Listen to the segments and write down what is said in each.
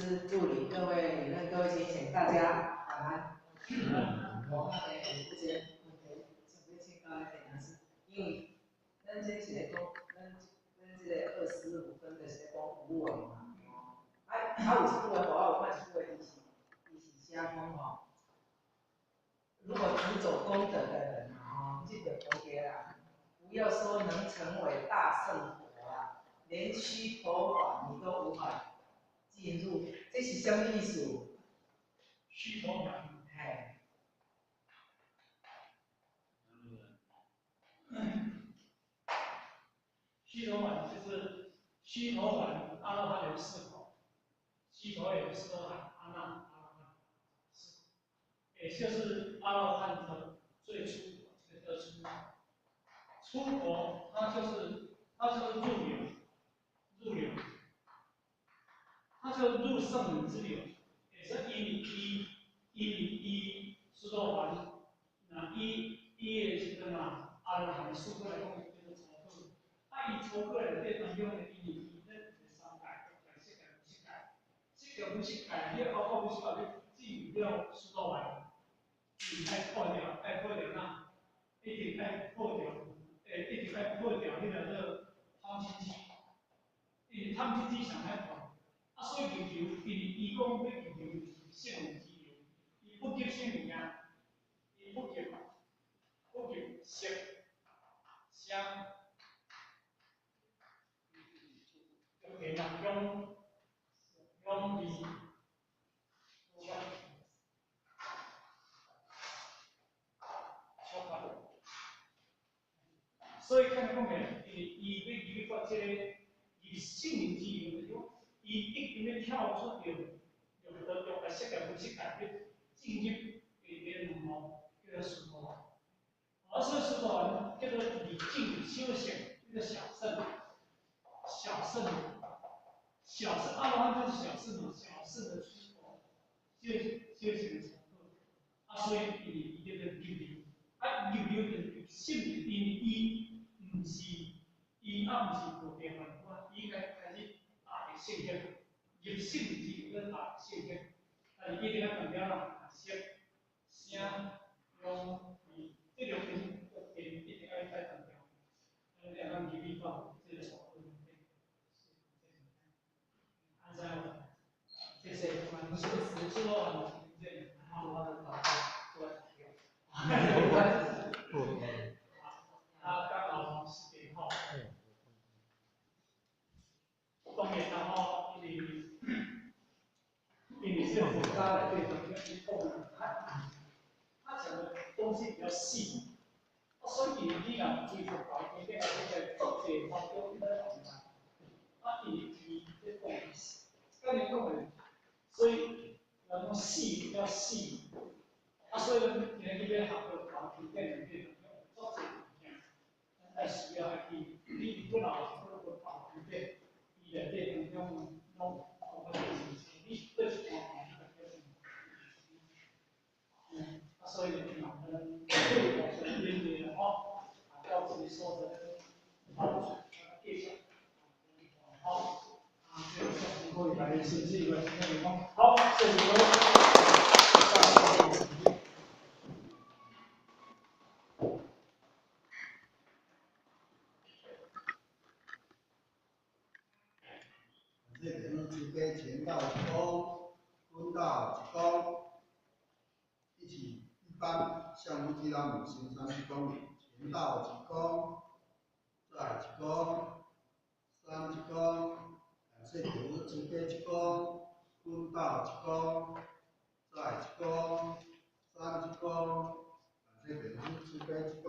师助理、各位理论、各位先贤，大家晚安。我那个有一个问题想欲请教咱老师，因为咱这是咧讲，咱这个25分就是咧讲无为嘛。啊啊，有一句话，我有看一句话，伊是写讲吼，如果只走功德的人吼，这个佛家啦，不要说能成为大圣佛啊，连须陀洹你都无法进入，这是啥物意思？须陀洹。嘿。须陀洹就是须陀洹，阿罗汉有四果，须陀有四罗汉，阿那阿罗汉四果，也就是阿罗汉的最初果，这个叫初果。初果，它就是入流，入流，它就入圣人之流，也是因为伊须陀洹，那伊伊的时阵啊，阿罗汉四果来讲，叫做初果。啊，伊初果内底当中的，因为伊咧三界、欲界、色界、无色界，色界、无色界，你包括无色界，你进入了须陀洹，伊爱破掉哪？一定爱破掉，一定爱破掉彼个做贪嗔痴，因为贪嗔痴上歹破，啊，所以入流，因为伊讲欲入流是圣人之流，伊不及啥物件，伊不及色、声。对嘛，香、味、触、触法。所以看讲起，伊伊欲入去这个，伊圣人之流，就是讲，伊一定欲跳出著，欲得欲来色界无色界，欲进入伊个门吼，叫做须陀洹。啊，所以须陀洹叫做离境修行，叫做小圣。小圣，小圣阿罗汉就是小圣嘛，小圣的初果，修行的程度，啊，所以伊叫做入流，啊，入流就是入圣，因为伊毋是，伊犹毋是无定凡夫，伊开始踏入圣境，入圣之后踏入圣境，但是一定爱断了啦，色、声、香、味，这六根一定爱断掉，咱会当入去到这个初果。谢谢，谢谢，啊，刚好10点吼。当然啦吼，因为这个佛家内底当中，伊讲他讲的东西比较细，所以你若对佛教经典内底做这方面咧啊，伊伊咧讲，刚才讲的，所以人讲细比较细，啊，所以咱今日欲学佛教经典内底做这物件，咱爱需要爱去，你如果若有学佛教经典，伊内底当中拢讲得清楚，你对一段啊，所以嘛，咱对互相勉励吼，啊，到这个所在，好，继续，好。啊，这个可以来先这个时间好，谢谢各位。这边慈悲前道一躬，坤道一躬，一起一般向乌吉拉姆行30公里，前道一躬，再一躬，三一躬。感谢主慈悲一躬，坤道一躬，再一躬，三一躬。感谢主慈悲一躬，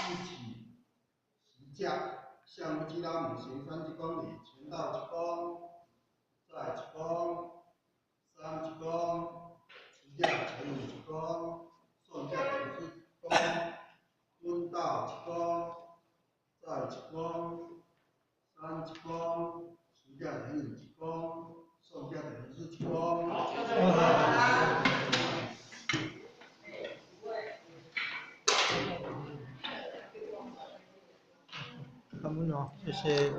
一起十架向乌吉拉姆行30公里，前道一躬，再一躬，三一躬，持架前五一躬，送架前一躬，坤道一躬，再一躬，三一躬。持架前五一躬，送架前一躬。感恩哦，谢谢。